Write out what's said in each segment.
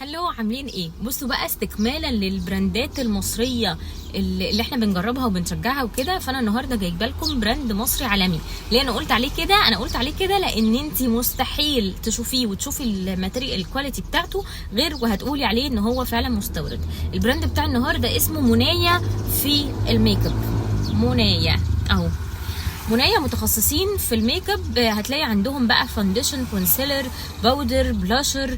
Hello، عاملين ايه؟ بصوا بقى، استكمالا للبراندات المصرية اللي احنا بنجربها وبنشجعها وكده، فانا النهارده جايبه لكم brand مصري عالمي. ليه انا قلت عليه كده؟ انا قلت عليه كده لان انت مستحيل تشوفيه وتشوفي ال material ال quality بتاعته غير وهتقولي عليه ان هو فعلا مستورد. ال brand بتاع النهارده اسمه منايا في الميك اب. منايا اهو، منايا متخصصين في الميك اب. هتلاقي عندهم بقى foundation، concealer، powder، blusher،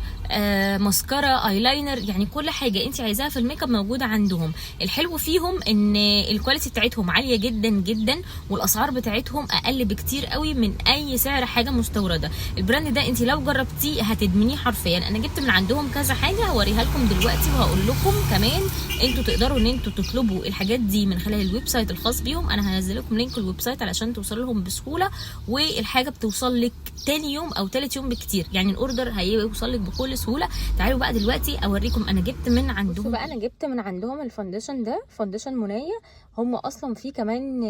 mascara، eyeliner، يعني كل حاجة انت عايزاها في الميك اب موجودة عندهم. الحلو فيهم ان ال quality بتاعتهم عالية جدا جدا، والاسعار بتاعتهم اقل بكتير قوي من اي سعر حاجة مستورده. ال brand ده انت لو جربتيه هتدمنيه حرفيا. انا جبت من عندهم كذا حاجة هوريها لكم دلوقتي، وهقول لكم كمان انتوا تقدروا ان انتوا تطلبوا الحاجات دي من خلال ال website الخاص بيهم. انا هنزل لكم link ال website علشان توصلوا لهم بسهوله، والحاجة بتوصل لك تاني يوم او تالت يوم بكتير، يعني ال order هيوصل لك بكل سهوله. تعالوا بقى دلوقتي اوريكم انا جبت من عندهم. بصوا بقى، انا جبت من عندهم ال foundation ده، foundation منايا. هم اصلا في كمان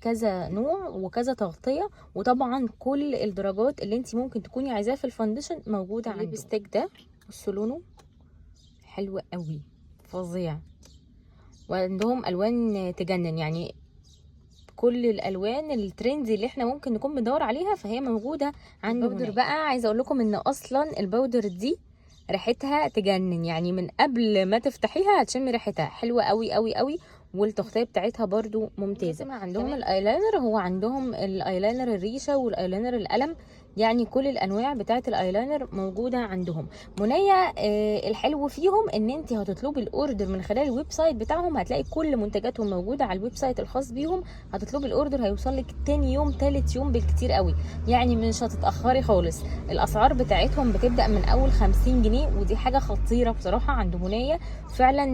كذا نوع وكذا تغطيه، وطبعا كل الدرجات اللي انت ممكن تكوني عايزاها في ال foundation موجودة عندهم. ال lipstick ده بصوا لونه حلو قوي، فظيع، وعندهم الوان تجنن، يعني كل الالوان ال trendy اللي احنا ممكن نكون بندور عليها فهي موجودة عند ال powder. بقى عايزه اقول لكم ان اصلا ال powder دي ريحتها تجنن، يعني من قبل ما تفتحيها هتشمي ريحتها حلوة قوي قوي قوي، والتغطيه بتاعتها برضو ممتازة. عندهم الايلاينر، هو عندهم الايلاينر الريشة والايلاينر القلم، يعني كل الانواع بتاعه الايلاينر موجودة عندهم. منيا الحلو فيهم ان انت هتطلبي ال order من خلال ال website بتاعهم، هتلاقي كل منتجاتهم موجودة على ال website الخاص بيهم. هتطلبي ال order هيوصل لك تاني يوم تالت يوم بالكتير قوي، يعني مش هتتاخري خالص. الاسعار بتاعتهم بتبدا من اول 50 جنيه، ودي حاجة خطيرة بصراحة عند منيا. فعلا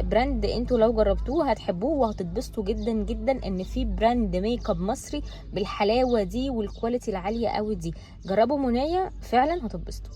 brand انتوا لو جربتوه هتحبوه وهتتبسطوا جدا جدا ان في brand makeup مصري بالحلاوه دي وال quality العالية قوي دي. جربوا منايا فعلا هتتبسطوا.